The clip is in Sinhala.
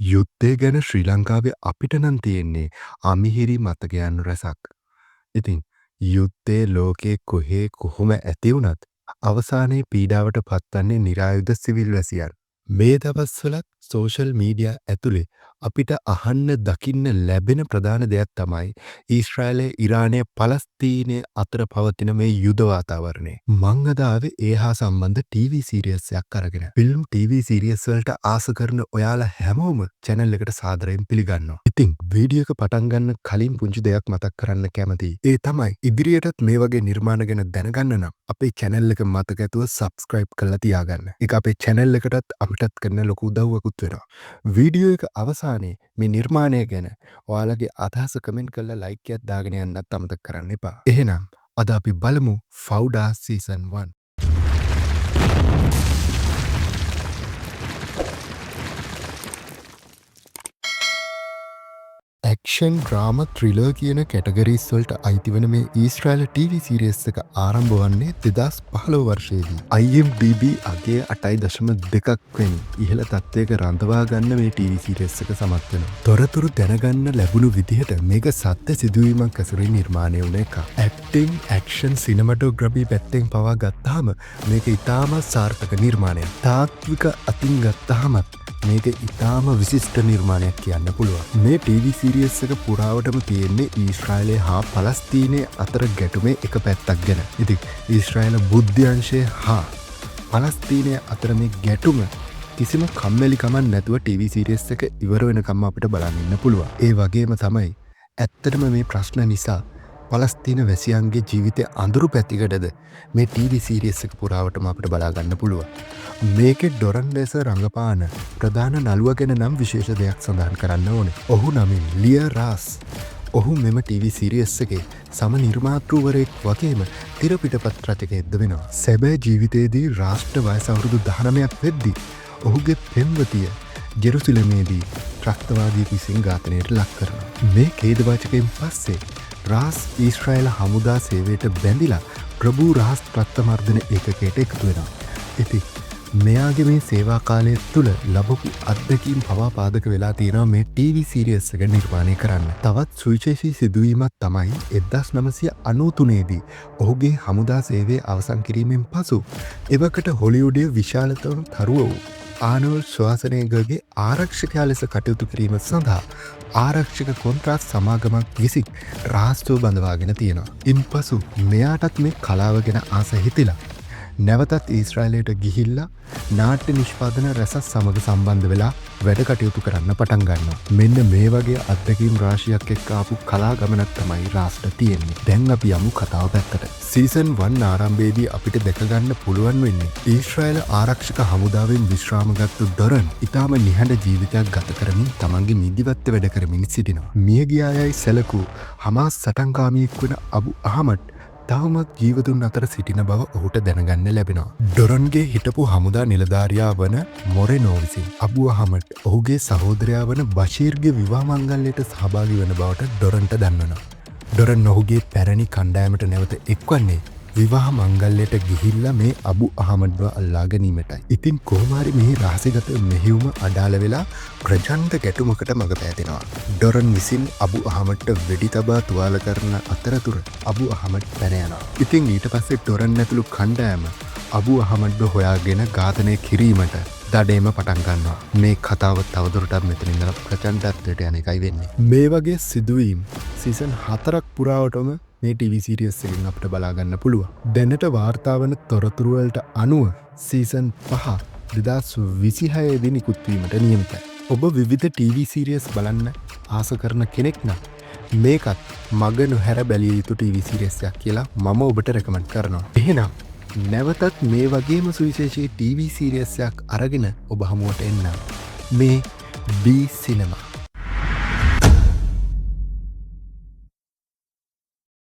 යුද්ධය ගැන ශ්‍රී ලංකාවේ අපිට නම් තියෙන්නේ අමිහිරි මතකයන් රැසක්. ඉතින් යුද්ධය ලෝකයේ කොහේ කොහොම ඇති වුණත් අවසානයේ පීඩාවට පත්වන්නේ නිරායුධ සිවිල් වැසියන්. මේ දවස්වලත් සෝෂල් මීඩියා ඇතුලේ අපිට අහන්න දකින්න ලැබෙන ප්‍රධාන දෙයක් තමයි ඊශ්‍රායලය, ඉරානය, පලස්තීනය අතර පවතින මේ යුද වාතාවරණය. මං අද ආවේ ඒ හා සම්බන්ධ ටීවී සීරියස් එකක් අරගෙන. ෆිල්ම් ටීවී සීරියස් වලට ආස කරන ඔයාලා හැමෝම චැනල් එකට සාදරයෙන් පිළිගන්නවා. ඉතින් වීඩියෝ එක පටන් ගන්න කලින් පුංචි දෙයක් මතක් කරන්න කැමතියි. ඒ තමයි ඉදිරියටත් මේ වගේ නිර්මාණ ගැන දැනගන්න නම් අපේ චැනල් එක මතක ඇතුව සබ්ස්ක්‍රයිබ් කරලා තියාගන්න. ඒක අපේ චැනල් එකටත් අපිටත් කරන ලොකු උදව්වකුත් වෙනවා. වීඩියෝ එක අවසානයේ මේ නිර්මාණය ගැන ඔයාලගේ අදහස කමෙන්ට් කරලා ලයික් එකක් දාගෙන යන්නත් අමතක කරන්න එපා. එහෙනම් අද අපි බලමු ෆවුඩා සීසන් 1. ඇක්ෂන්, ඩ්‍රාමා, ත්‍රිලර් කියන කැටගරීස් වලට අයිති වන මේ ඊශ්‍රායල ටීවී සීරීස් එක ආරම්භ වන්නේ 2015 වර්ෂයේදී. IMDb අගය 8.2ක් වැනි ඉහළ තත්ත්වයක රඳවා ගන්න මේ ටීවී සීරීස් එක සමත් වෙනවා. තොරතුරු දැනගන්න ලැබුණු විදිහට මේක සත්‍ය සිදුවීමක් ඇසුරින් නිර්මාණය වුණ එකක්. ඇක්ටිං, ඇක්ෂන්, සිනමටෝග්‍රැෆි පැත්තෙන් පවා ගත්තාම මේක ඉතාමත් සාර්ථක නිර්මාණයක්. තාත්වික අතින් ගත්තාමත් මේක ඉතාම විශිෂ්ට නිර්මාණයක් කියන්න පුළුවන්. මේ ටීවී සීරීස් එක පුරාවටම තියෙන්නේ ඊශ්‍රායලය හා පලස්තීනය අතර ගැටුමේ එක පැත්තක් ගැන. ඉතින් ඊශ්‍රායල බුද්ධ්‍යංශය හා පලස්තීනය අතර මේ ගැටුම කිසිම කම්මැලිකමක් නැතුව ටීවී සීරීස් එක ඉවර වෙනකම්ම අපිට බලන් ඉන්න පුළුවන්. ඒ වගේම තමයි ඇත්තටම මේ ප්‍රශ්න නිසා පලස්තීන වැසියන්ගේ ජීවිතය අඳුරු පැතිකඩද මේ ටීවී සීරීස් එක පුරාවටම අපිට බලා ගන්න පුළුවන්. මේකේ ඩොරන් ලෙස රඟපාන ප්‍රධාන නළුව ගැන නම් විශේෂ දෙයක් සඳහන් කරන්න ඕනේ. ඔහු නමින් ලිය රාස්. ඔහු මෙම ටීවී සීරීස් එකේ සම නිර්මාතෘවරයෙක් වගේම තිර පිටපත් රචකයෙක්ද වෙනවා. සැබෑ ජීවිතයේදී රාෂ්ට්‍ර වයස අවුරුදු 19ක් වෙද්දී ඔහුගේ පෙම්වතිය ජෙරුසලමේදී ත්‍රස්තවාදී විසින් ඝාතනයට ලක් කරනවා. මේ ඛේදවාචකයෙන් පස්සේ රාස් ඊශ්‍රායල හමුදා සේවයට බැඳිලා ප්‍රභූ රහස් ත්‍රස්තමර්දන ඒකකයට එකතු වෙනවා. ඉතින් මෙයාගේ මේ සේවා කාලය තුළ ලැබපු අත්දැකීම් පවා පාදක වෙලා තියෙනවා මේ ටීවී සීරීස් එක නිර්මාණය කරන්න. තවත් සුවිශේෂී සිදුවීමක් තමයි 1993 දී ඔහුගේ හමුදා සේවය අවසන් කිරීමෙන් පසු එවකට හොලිවුඩයේ විශාලතම තරුව වූ ආනෝල්ඩ් ශ්වාසනේගර්ගේ ආරක්ෂකයා ලෙස කටයුතු කිරීම සඳහා ආරක්ෂක කොන්ත්‍රාත් සමාගමක් විසින් රාස්තුව බඳවාගෙන තියෙනවා. ඉන්පසු මෙයාටත් මේ කලාව ගැන ආස හිතිලා නැවතත් ඊශ්‍රායලයට ගිහිල්ලා නාට්‍ය නිෂ්පාදන රැසක් සමග සම්බන්ධ වෙලා වැඩ කටයුතු කරන්න පටන් ගන්නවා. මෙන්න මේ වගේ අත්දැකීම් රාශියක් එක්ක ආපු කලා ගමනක් තමයි රාස්ට තියෙන්නේ. දැන් අපි යමු කතාව පැත්තට. සීසන් 1 ආරම්භයේදී අපිට දැක ගන්න පුළුවන් වෙන්නේ ඊශ්‍රායල ආරක්ෂක හමුදාවෙන් විශ්‍රාම ගත්තු ඩොරන් ඉතාම නිහඬ ජීවිතයක් ගත කරමින් තමන්ගේ නිදිවත්ත වැඩ කරමින් සිටිනවා. මිය ගිය අයයි සැලකූ හමාස් සටන්කාමියෙක් වන අබු අහමඩ් තවමත් ජීවතුන් අතර සිටින බව ඔහුට දැනගන්න ලැබෙනවා. ඩොරන්ගේ හිටපු හමුදා නිලධාරියා වන මොරෙනෝ විසින් අබු අහමඩ් ඔහුගේ සහෝදරයා වන බෂීර්ගේ විවාහ මංගල්‍යයට සහභාගී වන බවට ඩොරන්ට දන්වනවා. ඩොරන් ඔහුගේ පැරණි කණ්ඩායමට නැවත එක්වන්නේ විවාහ මංගල්‍යයට ගිහිල්ලා මේ අබු අහමඩ්ව අල්ලා ගැනීමටයි. ඉතින් කොහොම හරි මෙහි රහසිගත මෙහෙයුම අඩාල වෙලා ප්‍රචණ්ඩ ගැටුමකට මඟ පෑදෙනවා. ඩොරන් විසින් අබු අහමඩ්ට වෙඩි තබා තුවාල කරන අතරතුර අබු අහමඩ් පැන යනවා. ඉතින් ඊට පස්සේ ඩොරන් ඇතුළු කණ්ඩායම අබු අහමඩ්ව හොයාගෙන ඝාතනය කිරීමට දඩේම පටන් ගන්නවා. මේ කතාව තවදුරටත් මෙතන ඉඳලා ප්‍රචණ්ඩත්වයට යන එකයි වෙන්නේ. මේ වගේ සිදුවීම් සීසන් 4ක් පුරාවටම මේ ටීවී සීරීස් එකෙන් අපිට බලා ගන්න පුළුවන්. දැනට වාර්තා වන තොරතුරු වලට අනුව සීසන් 5 2026 දී නිකුත් වීමට නියමිතයි. ඔබ විවිධ ටීවී සීරීස් බලන්න ආස කරන කෙනෙක් නම් මේකත් මග නොහැර බැලිය යුතු ටීවී සීරීස් එකක් කියලා මම ඔබට රෙකමන්ඩ් කරනවා. එහෙනම් නැවතත් මේ වගේම සුවිශේෂී ටීවී සීරීස් එකක් අරගෙන ඔබ හමුවට එන්නම්. මේ බී සිනමා.